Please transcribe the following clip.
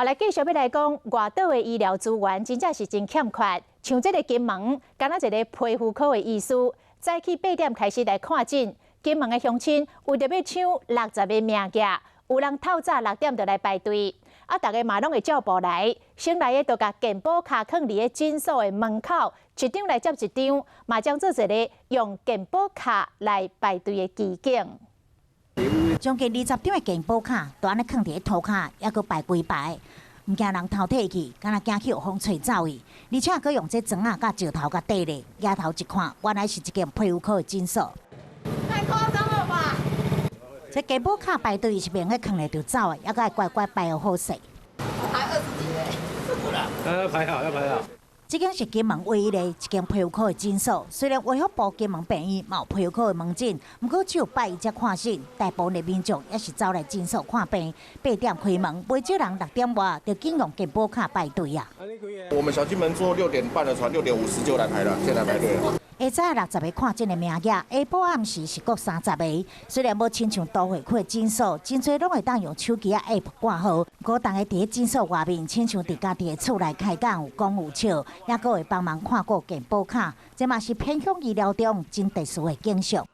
好，來繼續欲來講，外島的醫療資源真正是真欠缺。像這个金門，敢若一个皮膚科的醫師，早起8點開始來看診。金門的鄉親為著欲搶60個名額，有人透早6點就來排隊。啊，逐家嘛攏會照步來，先來的就共健保卡囥佇咧診所的門口，一張來接一張，嘛將做一个用健保卡來排隊的奇景。將近20張的健保卡，就按呢囥佇咧塗跤，猶閣排規排，毋驚人偷提去，敢若驚去予風吹走去。而且閣用這磚仔佮石頭共綴咧，舉頭一看，原來是一間皮膚科的診所。太誇張了吧！這健保卡排隊是袂用囥咧就走的，猶閣愛乖乖排予好勢。排20幾個。要排好，要排好。這間是金門唯一的一間皮膚科的診所，雖然衛福部金門病院嘛有皮膚科的門診，毋過只有拜一才看診，大部分的民眾也是走來診所看病。8點開門，袂少人6點外就緊用健保卡排隊啊。我們小金門坐6點半的船，6點50就來排了，先來排隊了。下早60個看診的名額，下晡暗時是閣30個。雖然無親像都會區的診所，真濟攏會當用手機仔 App 掛號。毋過，逐家佇咧診所外面，親像佇家己的厝內開講，有講有笑，猶閣會幫忙看過健保卡。這嘛是偏鄉醫療中真特殊的景象。